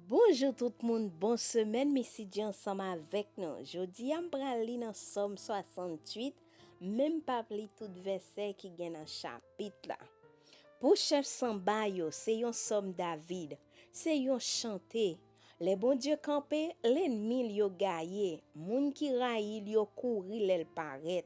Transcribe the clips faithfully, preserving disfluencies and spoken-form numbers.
Bonjou tout moun, bon semèn, Missy G ansanm avèk nou. Jodi a m pral li nan Sòm swasanntuit, men m p ap li tout vèsè ki gen nan chapit la. Pou chèf sanba yo, se yon sòm David, se yon chante. Lè Bondye kanpe, lènmi l yo gaye, moun ki rayi l yo kouri lè l parèt.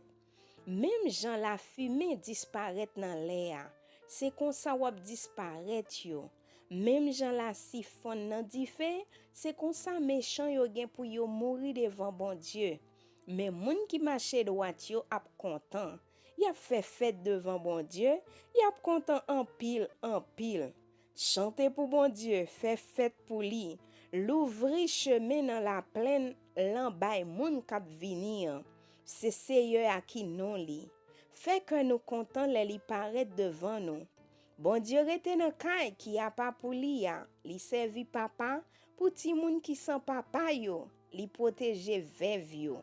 Menm jan lafimen disparèt nan lè a, se konsa w ap disparèt yo. Menm jan lasi fonn nan dife, se konsa mechan yo gen pou yo mouri devan Bondye. Men moun ki mache dwat yo ap kontan. Y ap fè fèt devan Bondye, y ap kontan anpil, anpil. Chante pou Bondye, fè fèt pou li. Louvri chemen nan laplenn lan bay moun k ap vini an. Se Seyè a ki non li. Fè kè nou kontan lè li parèt devan nou. Bondye rete nan kay ki apa pou li a. Li sèvi papa pou timoun ki san papa yo. Li pwoteje vèv yo.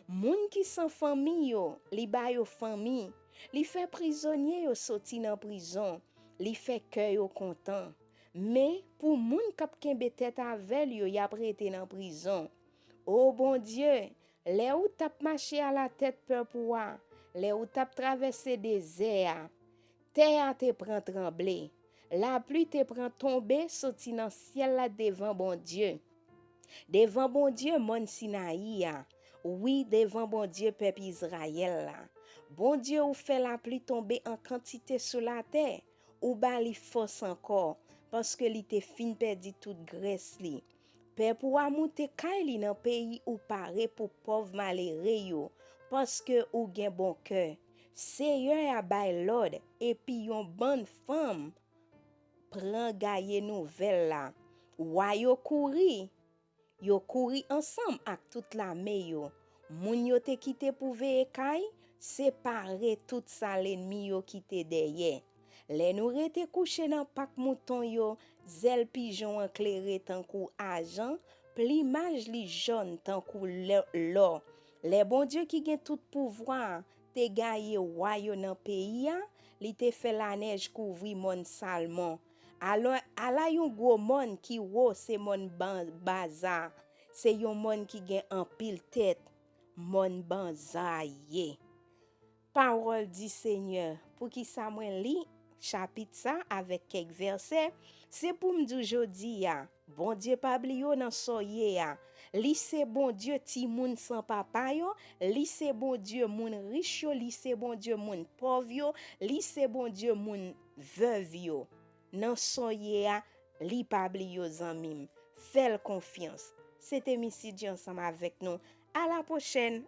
Moun ki san fanmi yo, li ba yo fanmi. Li fè prizonye yo soti nan prizon. Li fè kè yo kontan. Men, pou moun k ap kenbe tèt avè l yo, y ap rete nan prizon. O Bondye, lè ou t ap mache alatèt pèp ou a, lè ou t ap travèse dezè a, tè a te pran tranble. Lapli te pran tonbe soti nan syèl la devan Bondye. Devan Bondye mòn Sinayi a, wi, devan Bondye pèp Izrayèl la. Bondye, ou fè lapli tonbe an kantite sou latè, ou ba li fòs ankò, paske li te fin pèdi tout grès li. Pèp ou a moute kay li nan peyi ou pare pou pòv malere yo, paske ou gen bon kè. Seyè a bay lòd, epi yon bann fanm pran gaye nouvèl la. Wa yo kouri, yo kouri ansanm ak tout lame yo. Moun yo te kite pou veye kay, separe tout sa lènmi yo kite dèyè. Lè nou rete kouche nan pak mouton yo, zèl pijon an klere tankou ajan, plimaj li jòn tankou lè-, lò. Lè Bondye ki gen tout pouvwa a te gaye wa yo nan peyi a, li te fè lanèj kouvri mòn Salmon. Alò, ala yon gwo mòn ki wo, se mòn Ban-, Baza. Se yon mòn ki gen anpil tèt. Mòn Banza ye. Pawòl di Senyè, poukisa mwen li chapit sa avèk kèk vèsè? Se pou m di w jodi a, Bondye pa bliye w nan sa w ye a. Li se Bondye timoun san papa yo, li se Bondye moun rich yo, li se Bondye moun pòv yo, li se Bondye moun vèv yo. Nan sa w ye a, li pa bliye w, zanmi m. Fè l konfyans. Se te Missy G ansanm avèk nou. A la pwochèn,